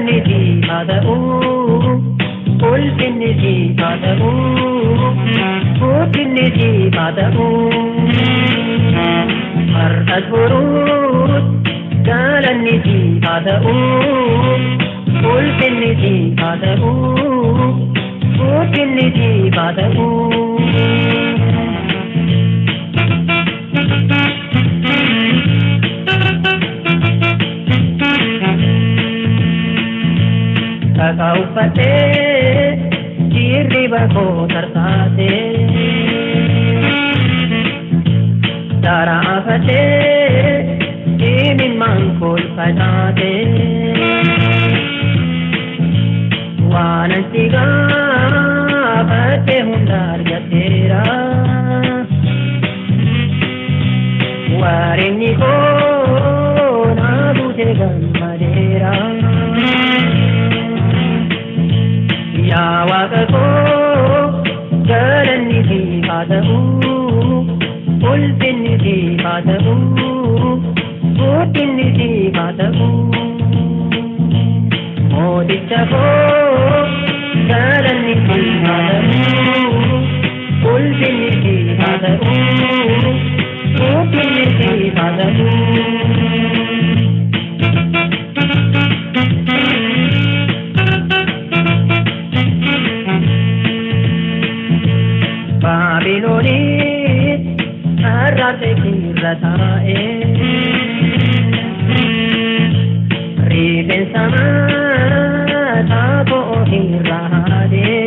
Galanni siif haa ta'u, ulfinni siif haa ta'u, guddinni siif haa ta'u. Har'as boruus galanni siif haa ta'u, ulfinni siif haa ta'u, guddinni siif haa ta'u. Dhagaa uffatee hirriba koo tarsaasee, daaraa afatee imimmaan kolfataatee, waan ansi gaafadhe hunda argateera. Wareenyi koo naa buutee gammadeera. Yaa Waaqa koo, galanni siif haa ta'u, ulfinni siif haa ta'u, guddinni siif haa ta'u. Mooticha koo, galanni siif haa ta'u, ulfinni siif haa ta'u, guddinni siif haa ta'u. Baabiloonis har'aate irra taa'ee, rifeensa mataa koo irra haadee,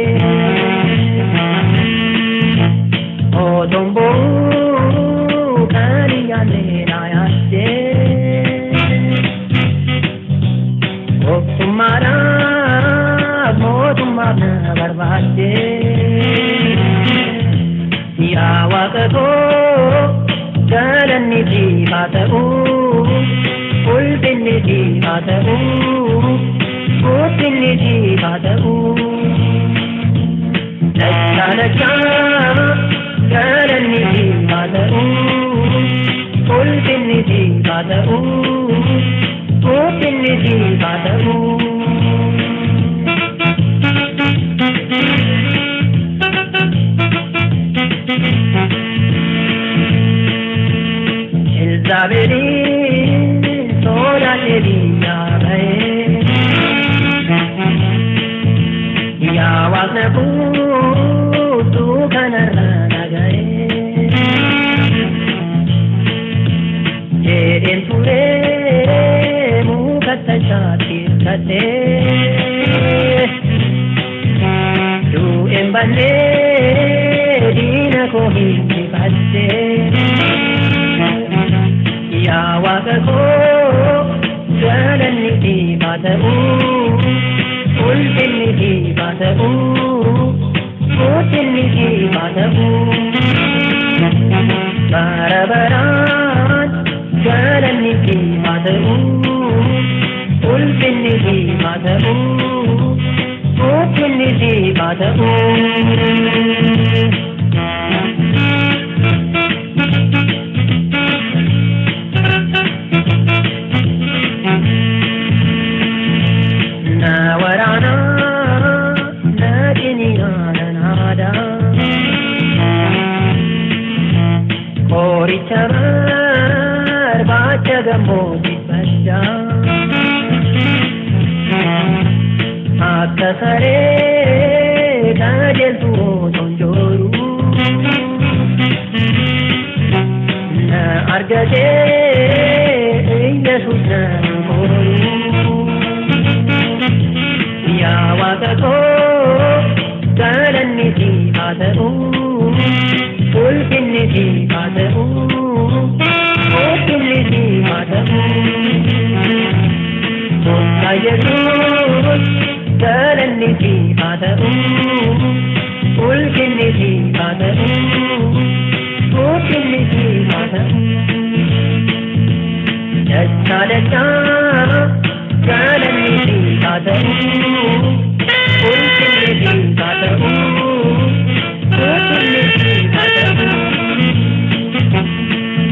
otoon bo'uu kan hin nyaanne na yaaddee, Obsummaadhaaf mootummaaf na barbaaddee. Yaa Waaqa koo, galanni siif haa ta'u, ulfinni siif haa ta'u, guddinni siif haa ta'u. Dachaa dachaa galanni siif haa ta'u, ulfinni siif haa ta'u, guddinni siif haa ta'u. Elzaabeeliin sodaatee biyyaa ba'ee, yaa Waaqna guutuu kanarra na ga'ee, jedheen turee muka tachaatti hirkatee, du'een bannee diina koo hinjifattee. Yaa Waaqa koo, galanni siif haa ta'u, ulfinni siif haa ta'u, guddinni siif haa ta'u. Bara baraan galanni siif haa ta'u, ulfinni siif haa ta'u, guddinni siif haa ta'u. Na waraanaa na ciniinaa nan aadaa, qoricha barbaacha gammoojji baddaa, akka saree qajeeltu otoon jooru, na argatee Yesuus na koru. Yaa Waaqa koo, galanni siif haa ta'u, ulfinni siif haa ta'u, guddinni siif haa ta'u. Gooftaa Yesuus, galanni siif haa ta'u, ulfinni siif haa ta'u, guddinni siif haa ta'u. Dachaa dachaa galanni siif haa ta'u, ulfinni siif haa ta'u, guddinni siif haa ta'u.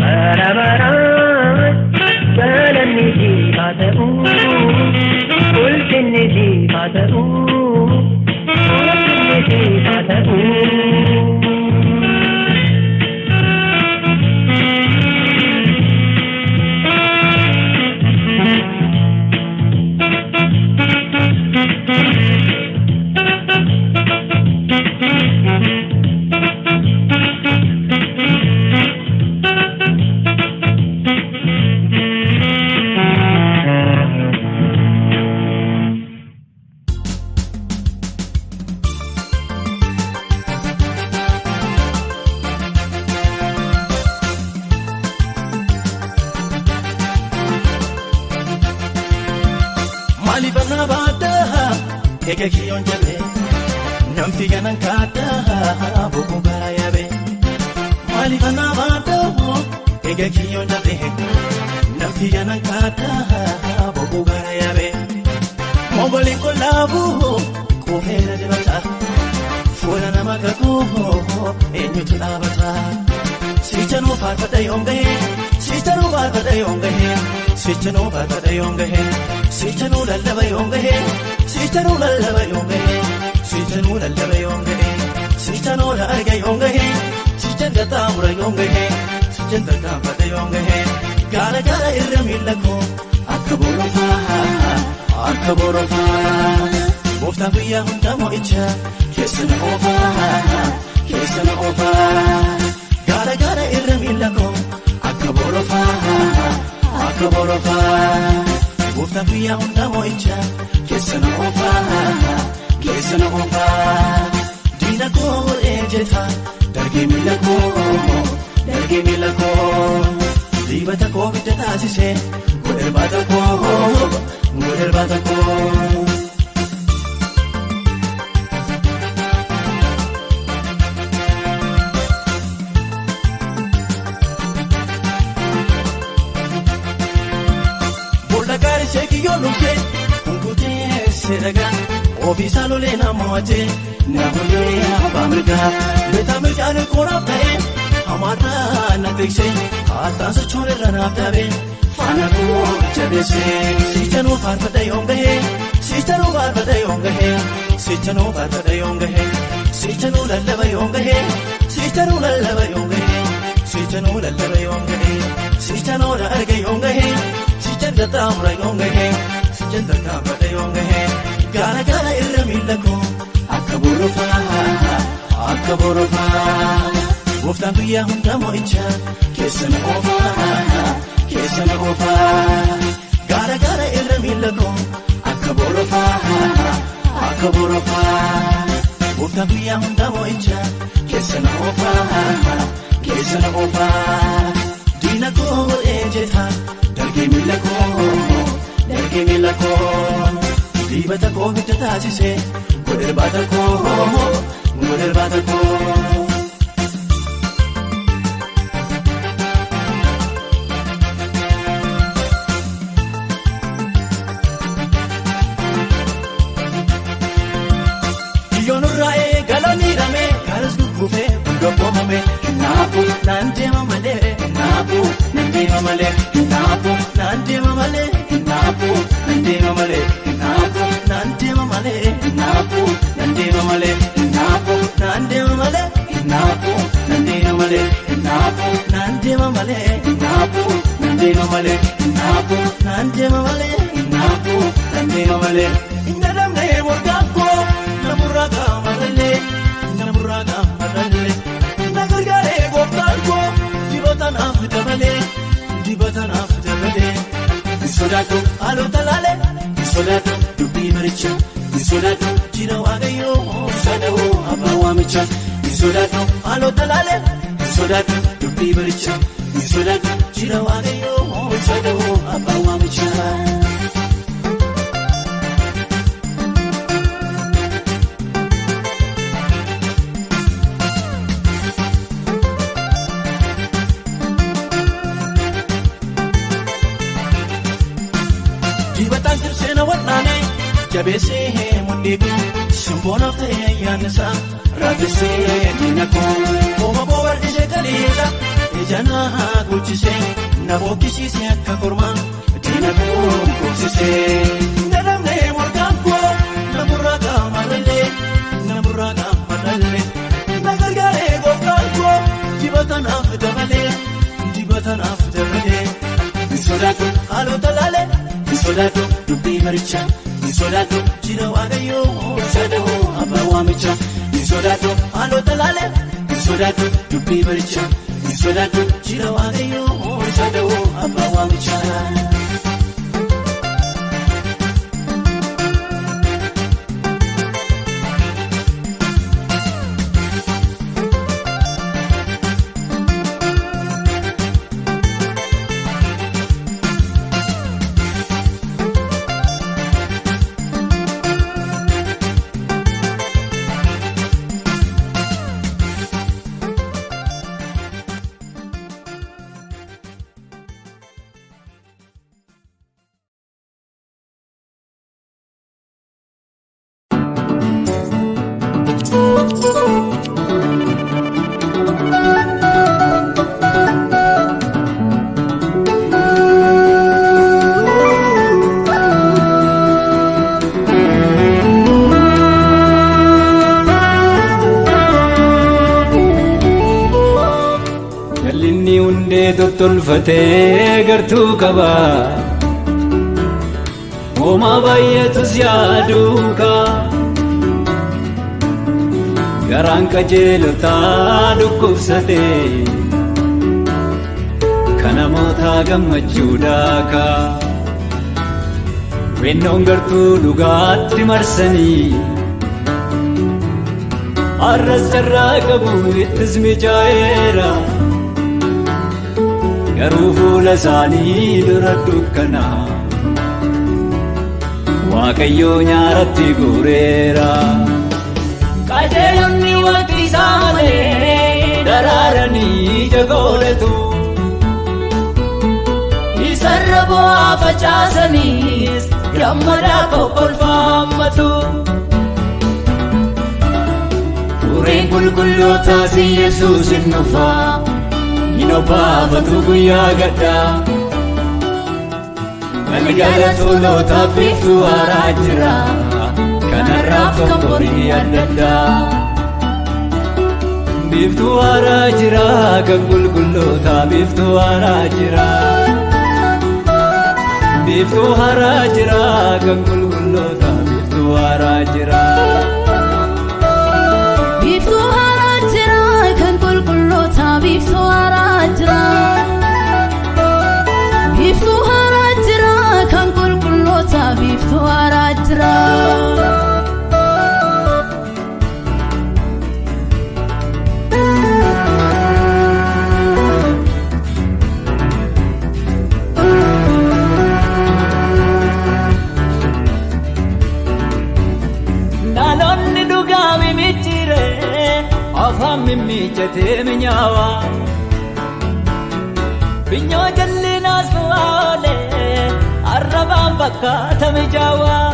Bara baraan galanni siif haa ta'u, ulfinni haa ta'u, ulfinni siif haa ta'u. Maaliif ana baadhaa eega kiyyoon jabee namti ganan kaadhaa boqoo garaa yaabee. Maaliif ana baadhaa eega kiyyoon jabee namti ganan kaadhaa boqoo garaa yaabee. Mogoleen kollaafuu quufeera dibata fuula nama kakuu eenyutu dhaabata. Sichanuu faarfadha yoom gahee sichanuu faarfadha yoom gahee sichanuu faarfadha yoom gahee. Sichanuu lallaba yoom gahee sichanuu lallaba yoom gahee sichanuu lallaba yoom gahee sichanuu la arga yoom gahee sichan gattaamura yoom gahee sichan tarkaanfata yoom gahee gaara gaara irra miila koo akka borofaa akka borofaa gooftaan guyyaa hundaa mo'icha keessa na oofaa keessa na oofaa gaara gaara irra miila koo akka borofaa akka borofaa. Gooftaan guyyaa hundaa mo'icha keessa na oofaa keessa na oofaa. Diina koo ejjeta dargee miila koo dargee miila koo. Dibata koo bidda taasisee godherbaata koo godherbaata koo. Boolla gaarii seekiyyoo luftee hunkutee seeragaa ofiisaa lolee na mo'atee na holee abbaa mirgaa beekaa mirgaan koraaf ta'ee hamaataa na tiksee haattaan sochoon irra naaf dhaabee faana koo jabeessee sichanuu faarfadha yoom gahee sichanuu faarfadha yoom gahee sichanuu faarfadha yoom gahee sichanuu lallaba yoom gahee sichanuu lallaba yoom gahee sichanuu lallaba yoom gahee sichanuu na arga yoom gahee. Sichan gattaamura yoom gahee sichan tarkaanfata yoom gahee gaara gaara irra miila koo akka borofaa akka borofaa gooftaan guyyaa hundaa mo'icha keessa na oofaa keessa na oofaa gaara gaara irra miila koo akka borofaa akka borofaa gooftaan guyyaa hundaa mo'icha keessa na oofaa keessa na oofaa diina koo ejjeta. Dargee miila koo dargee miila koo dibata koo bidda taasisee godherbaata koo godherbaata koo. Kiyyoon irraa eegala miidhamee gaaras gugguufee hundoobbomame naafu naan deema malee naafu naan deema malee naafu naan deema malee naafu naan deema malee naafu naan deema malee naafu naan deema malee naafu naan deema malee naafu naan deema malee naafu naan deema malee naafu naan deema malee naafu naan deema malee naafu naan deema malee. Inni morgaan koo namurraa gaamalallee namurraa gaamalallee na gargaaree gooftaan koo dibata naaf dabalee dibata naaf dabalee. Sodaatu haalota laalee sodaatu dubbii maricha sodaatu jira waaqayyoo sada'oo abbaa waamicha sodaatu haalota laalee sodaatu dubbii maricha sodaatu jira waaqayyoo sada'oo abbaa waamicha. Dibataan tirsee na wal'aanee jabeessee mudhiiku simboonaaf ta'ee ayyaannisaa raafisee diina koo Kooma koo barrisee kaleessa ija na guuchisee na bookkisiisee akka kormaa diina koo gogsisee. Dadhabnee morkaan koo na Sodaadhu dubbii marichaa, hin sodaadhu jira Waaqayyoo sada'oo abbaa waamichaa. Hin sodaadhu haalota laalee, hin sodaadhu dubbii marichaa, hin sodaadhu jira Waaqayyoo sada'oo abbaa waamichaa. Jallinni hundee tottolfatee gartuu qaba. Homaa baay'atus yaaduuka. Garaan qajeelotaa dhukkubsatee kan namoota gammachuu daaka. Wennoon gartuu dhugaatti marsanii har'as carraa qabu ittis mijaa'eera. Garuu fuula isaanii dura dukkana Waaqayyoo nyaaratti guureera. Qajeelonni waqtii isaa malee daraaranii ija godhatu. Isarra bu'aa facaasaniis gammadaa kokkolfaammatu. Fureen qulqullootaas Yesuus hin dhufa. Hin obbaafatu guyyaa gaddaa. Galgala tolootaaf biiftuu haaraa jira. Kanarraaf kan borii adda addaa. Biiftuu haaraa jira kan qulqullootaa biiftuu haaraa jira. Biiftuu haaraa jira kan qulqullootaa biiftuu haaraa jira. Biiftuu haaraa jira kan qulqulloota, biiftuu haaraa jira. Biiftuu haaraa jira kan qulqulloota, biiftuu haaraa jira. Dhaloonni dhugaa mimicciire afaan mimmiichatee minyaawa. Binyoo jal'inaas oolee arrabaan fakkaata mijaawaa.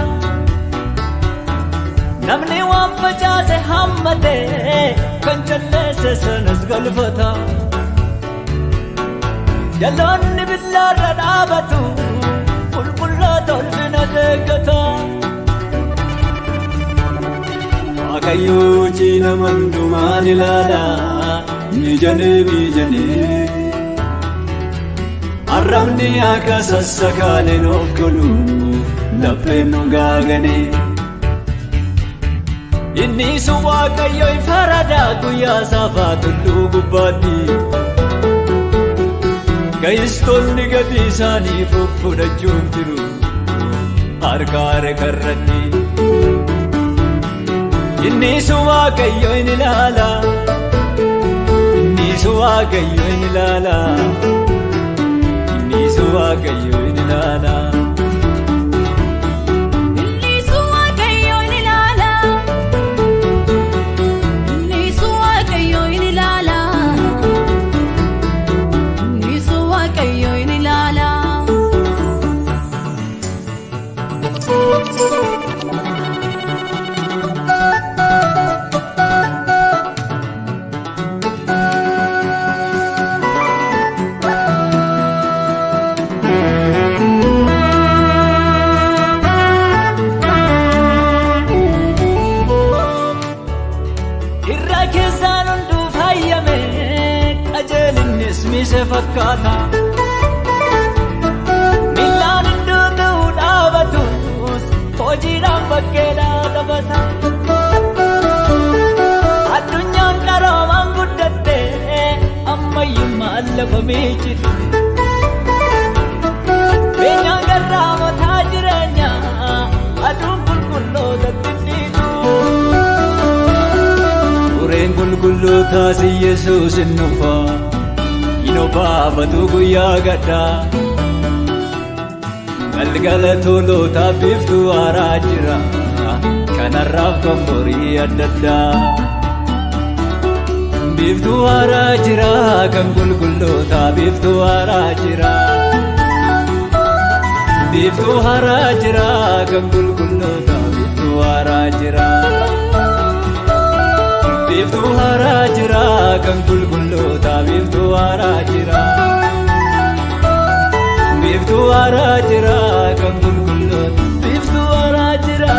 Namni waan facaase hammatee kan jalleesse sanas galfata. Jalloonni billaarra dhaabatu qulqulloota ulfina deeggata. Waaqayyoo cina mandumaan ilaala mijanee mijanee. Arrabni akka sassakaaleen of godhu lapheen nu gaagane. Inni sun Waaqayyo farada guyyaa saafaa tulluu gubbaatti. Ga'istoonni gatii isaanii fudhachuuf jiru harka harkarratti. Inni sun Waaqayyo in ilaala. Inni sun Waaqayyo in ilaala. Inni sun Waaqayyo in ilaala. Inni sun Waaqayyo in ilaala. Inni sun Waaqayyo in ilaala. Inni sun Waaqayyo in ilaala. Irra keessaan hunduu fayyame qajeelinnis mise fakkaata. Miillaan hunduu ta'uu Tolootaas Yesuus hin dhufa, hin obaafatu guyyaa gadhaa. Galgala tolootaa biiftuu haaraa jira, kanarraaf kan borii adda addaa. Biiftuu haaraa jira kan qulqullootaa, biiftuu haaraa jira. Biiftuu haaraa jira kan qulqullootaa, biiftuu haaraa jira. Biiftuu haaraa jira kan qulqullootaa, biiftuu haaraa jira. Biiftuu haaraa jira kan qulqulloota, biiftuu haaraa jira.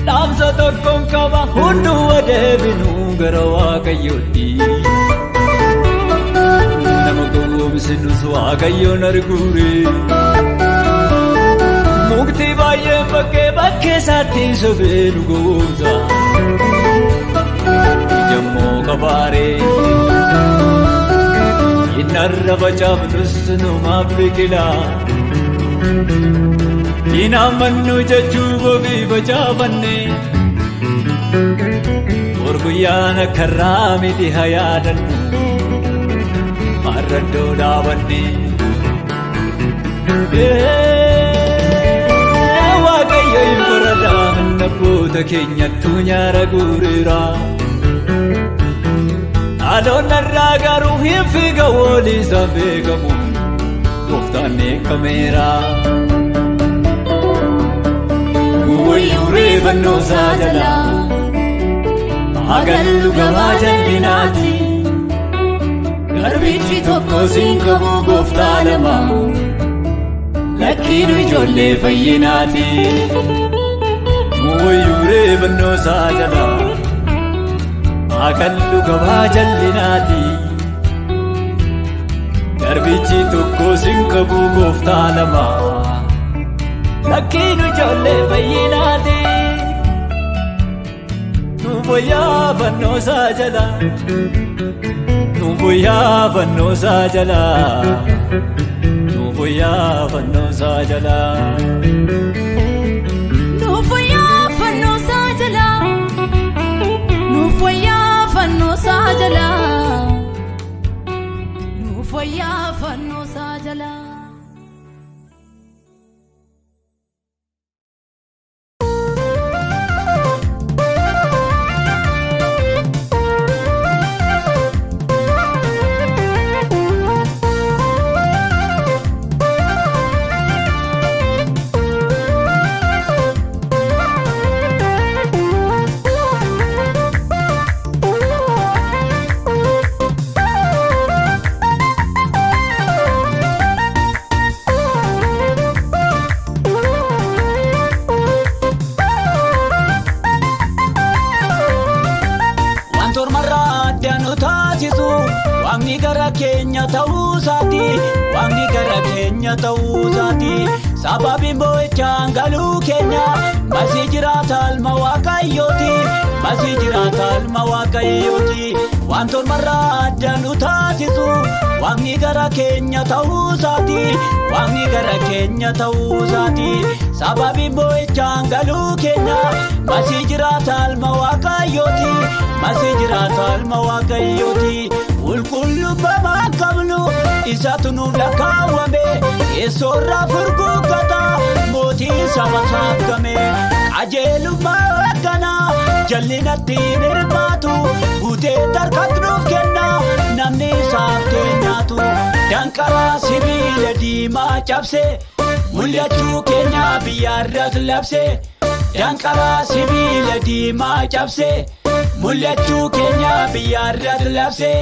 Dhaamsa tokkoon qaba, hunduu adeeminuu gara Waaqayyootti. Nama gowwoomsinus Waaqayyoon arguure. Mukti baay'een bakkee bakkee isaatti sobee nu gowwoomsa. Ijammoo qabaaree. Inni arraba caafnus numaaf biqilaa. Hin amannu jechuuf ofii facaafanne. Bor guyyaan akka irraa miti haa yaadannu. Har'a iddoo dhaabanne. Waaqayyo hin baradaa, abboota keenyattuu nyaara guureera. Dhaloonni irraa garuu hin fiiga waliisaan beekamu. Gooftaan eekameera. Wayyuu reeffannoo isaa jalaa hagallu gabaa jal'inaati. Garbichi tokko siin qabu gooftaa lama. Lakkiinu ijoollee fayyinaati. Wayyuu reeffannoo isaa jalaa hagallu gabaa jal'inaati. Garbichi tokko siin qabu gooftaa lama. Lakkiinu ijoollee fayyinaati. Nu fayyaa fannoo isaa jala. Nu fayyaa fannoo isaa jala. Nu fayyaa fannoo isaa jala. Nuuf wayyaa fannoo isaa jalaa. Nuuf wayyaa fannoo isaa jalaa. Nuuf wayyaa fannoo isaa jalaa. Wanti ormarraa adda nu taasisu Waaqni gara keenya ta'uu isaati. Waaqni gara keenya ta'uu isaati. Sababiin boo'ichaan galuu keenya masii jiraata alma Waaqayyooti. Masii jiraata alma Waaqayyooti. Wanti ormarraa adda nu taasisu Waaqni gara keenya ta'uu isaati. Waaqni gara keenya ta'uu isaati. Sababiin boo'ichaan galuu keenya masii jiraata alma Waaqayyooti. Masii jiraata alma Waaqayyooti. Qulqullummaa qabnu isatu nuuf lakkaawwame. Teessoorraa furguggata mootii saba saakkame. Qajeelummaa akkanaa jallinatti hin hirmaatu. Guutee tarkaatti nuuf kenna namni isaaf keenyaatu. Danqaraa sibiila diimaa cabse, mul'achuu keenya biyyaarras labse. Danqaraa sibiila diimaa cabse, mul'achuu keenya biyyaarras labse.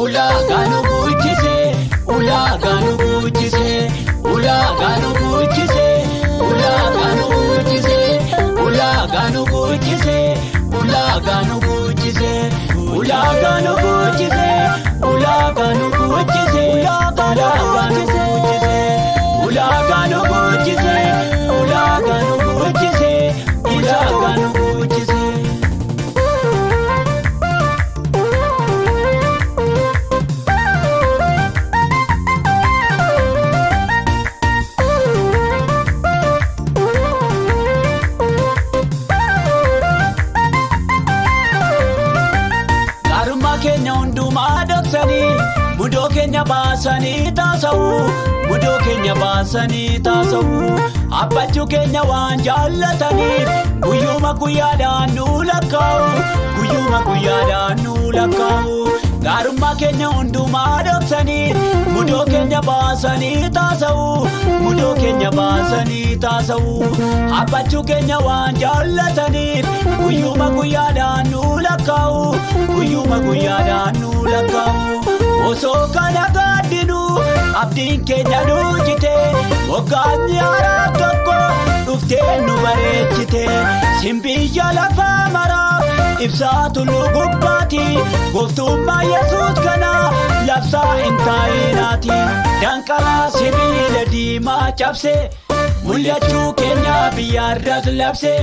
Ulaagaa nu guuchise, ulaagaa nu guuchise, ulaagaa nu guuchise, ulaagaa nu guuchise, ulaagaa nu guuchise, ulaagaa nu guuchise, ulaagaa nu guuchise, ulaagaa nu guuchise, ulaagaa nu guuchise, ulaagaa nu guuchise, ulaagaa nu guuchise, ulaagaa nu guuchise. keenya baasanii taasa'u, mudoo keenya baasanii taasa'u. Abbachuu keenya waan jaallataniif guyyuma guyyaadhaan nu lakkaa'u, guyyuma guyyaadhaan nu lakkaa'u. Gaarummaa keenya hundumaa dhoksanii mudoo keenya baasanii taasa'u, mudoo keenya baasanii taasa'u. Abbachuu keenya waan jaallataniif guyyuma guyyaadhaan nu lakkaa'u, guyyuma guyyaadhaan nu lakkaa'u. Osoo kana gaaddinu abdiin keenya nu jite, moggaasni haaraa tokko dhuftee nu bareechite. Simbiyya lafaa maraa ibsaa tulluu gubbaati, gooftummaa Yesuus kana labsaa hin taa'inaati. Danqaraa sibiila diimaa cabse, mul'achuu keenya biyyaarras labse.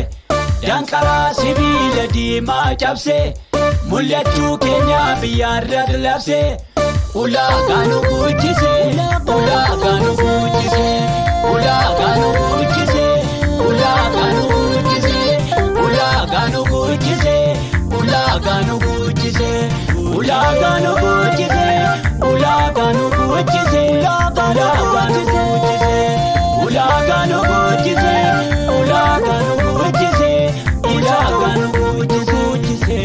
Danqaraa sibiila diimaa cabse, mul'achuu keenya biyyaarras labse. Ulaagaa nu guuchise, ulaagaa nu guuchise, ulaagaa nu guuchise, ulaagaa nu guuchise, ulaagaa nu guuchise, ulaagaa nu guuchise, ulaagaa nu guuchise, ulaagaa nu guuchise, ulaagaa nu guuchise, ulaagaa nu guuchise, ulaagaa nu guuchise, ulaagaa nu guuchise.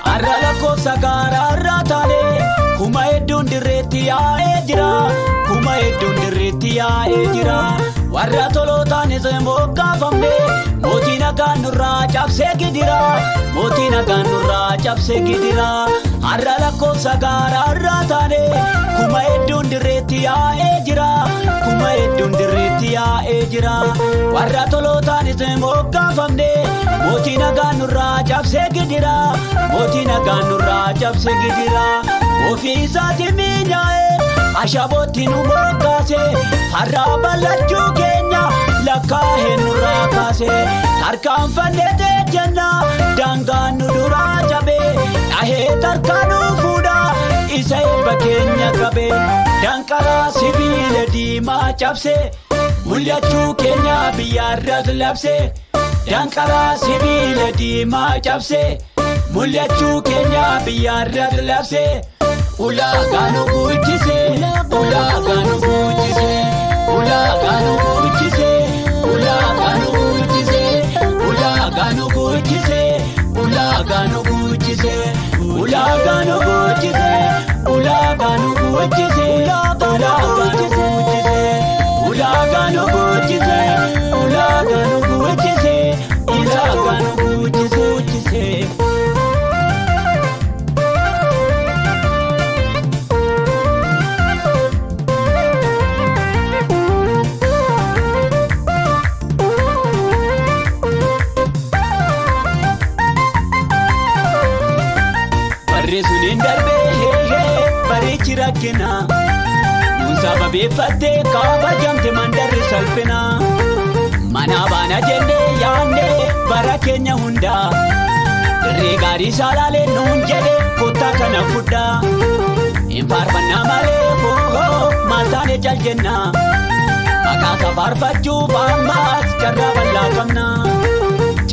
Har'a lakkoofsa gaaraa irraa taanee kuma hedduun dirreetti yaa'ee jira. Kuma hedduun dirreetti yaa'ee jira. Warra tolootaan isa moggaafamne mootii nagaan nurraa cabsee gidira. Mootii nagaan nurraa cabsee gidira. Har'a lakkoofsa gaaraa irraa taanee kuma hedduun dirreetti yaa'ee jira. Kuma hedduun dirreetti yaa'ee jira. Warra tolootaan isa moggaafamne mootii nagaan nurraa cabsee gidira. Mootii nagaan nurraa cabsee gidira. Ofii isaatii miinyaa'ee ashabootti nu moggaase, har'a bal'achuu keenya lakkaa'ee nurraa kaase. Tarkaanfannee teejjanna daangaan nu duraa cabee, dhahee tarkaanuu fuudha isa eebba keenya qabe. Danqaraa sibiila diimaa cabse, mul'achuu keenya biyyaarras labse. Danqaraa sibiila diimaa cabse, mul'achuu keenya biyyaarras labse. Ulaagaa nu guuchise, ulaagaa nu guuchise, ulaagaa nu guuchise, ulaagaa nu guuchise, ulaagaa nu guuchise, ulaagaa nu guuchise, ulaagaa nu guuchise, ulaagaa nu guuchise, ulaagaa nu guuchise, ulaagaa nu guuchise, ulaagaa nu guuchise, ulaagaa nu guuchise. Barri suniin darbee barichi rakkina. Nuun sababeeffattee kabajamte mandarri salphina. Mana baana jennee yaadne bara keenya hundaa. Dirree gaarii saalaalee nuun jedhe kottaa kana fudhaa. Hin faarfannaa malee hoo maal taane cal jenna. Maqaa isaa faarfachuuf ammas carraa bal'aa qabna.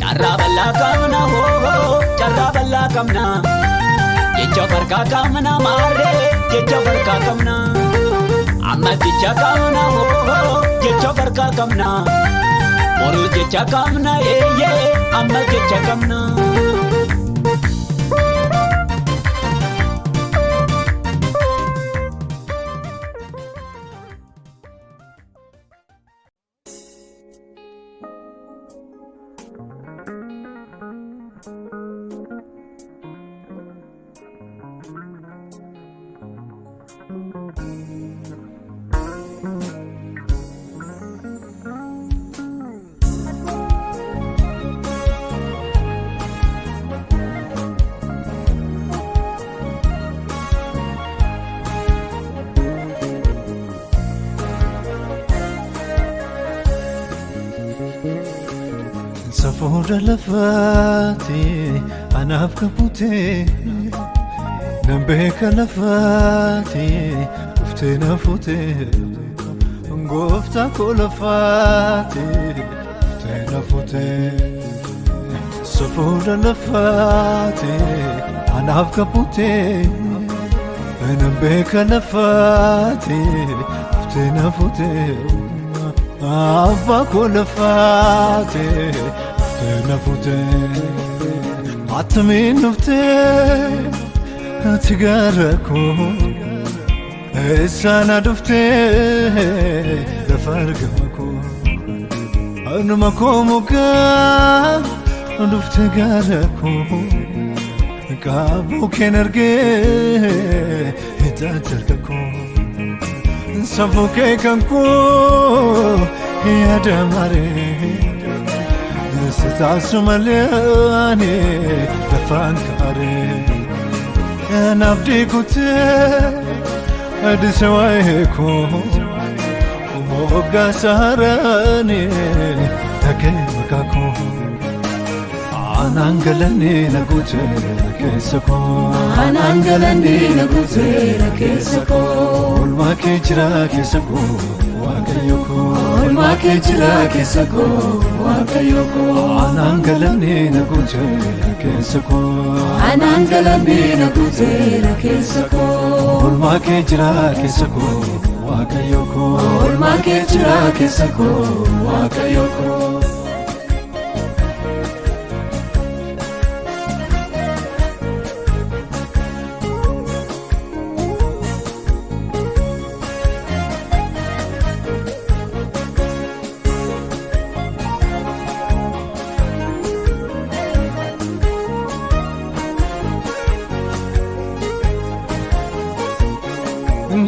Carraa bal'aa qabna hoo carraa bal'aa qabna. Jecha farkaa qabna maarree jecha farkaa qabna. Ammas jecha qabna hoo jecha farkaa qabna. Boruu jecha qabna eeyyee ammas jecha qabna. Safuura lafaati anaaf kabutee, Nan beeka lafaati dhuftee na fuutee gooftaa koo lafaati dhuftee na fuutee safuudha lafaati anaaf kabbutee nan beeka lafaati dhuftee na fuutee abbaa koo lafaati dhuftee na fuutee attamiin dhuftee. Ati gara koo eessaan dhuftee lafa argama koo anuma koo mukaa dhuftee gara koo qaabuu keen argee hidhaatti harka koo safuu kee kan koo yaada maree sitaasu malee ani lafaan kaaree. Nabdi kutee adise waa'ee koo moggaa saaraani dhagee maqaa koo aanaan galannee na guuteera keessa koo Aanaan galannee na guuteera keessa koo. Oolmaa kee jira keessa koo Waaqayyo koo Oolmaa kee jira keessa koo Waaqayyo koo. Aanaan galannee na guuteera keessa koo Aanaan galannee na guuteera keessa koo. Oolmaa kee jira keessa koo Waaqayyo koo Oolmaa kee jira keessa koo Waaqayyo koo.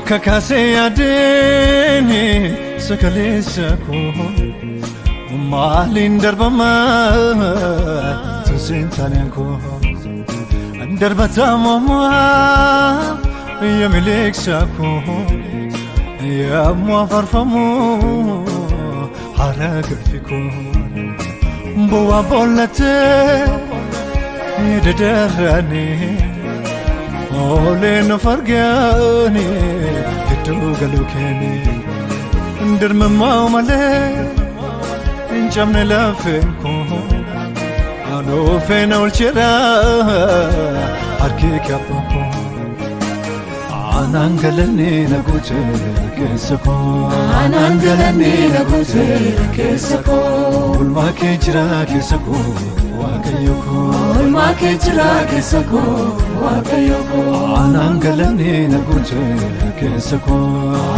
Kakaasee yaadeen sakaleessa koo maaliin darbama tunseen taaneen koo darbatamummaa yamileeksa koo yammu afarfamu hara galfi koo bu'aa boollatee dadaranii. Ooleen of argaani gidduu galuu keeni dirmammaa malee hin cabne lafeen koo anuu feena olcheera harki kabbaa koo aanaan galannee na guuteera keessa koo Aanaan galannee na guuteera keessa koo. Oolmaa kee jira keessa koo Waaqayyo koo Oolmaa kee jira keessa koo Waaqayyo koo. Aanaan galannee na guuteera keessa koo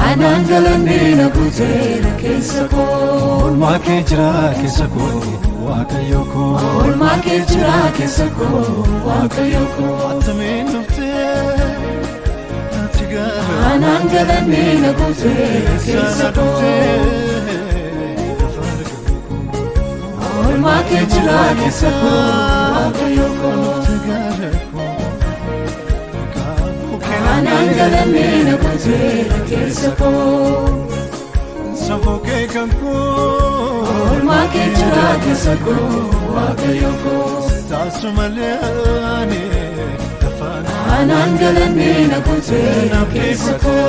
Aanaan galannee na guuteera keessa koo. Oolmaa kee jira keessa koo Waaqayyo koo Oolmaa kee jira keessa koo Waaqayyo koo. Attamiin dhuftee ati gara Aanaan galannee na guuteera keessa sana koo. dhuftee lafa argamu koo Oolmaa kee jira keessa koo Waaqayyo koo. Dhuftee gara koo qaabuu kee Aanaan galannee na guuteera keessa koo. safuu kee kan koo Oolmaa kee jira keessa koo Waaqayyo koo. Taasisu malee ani lafaan Aanaan galannee na guuteera keessa koo.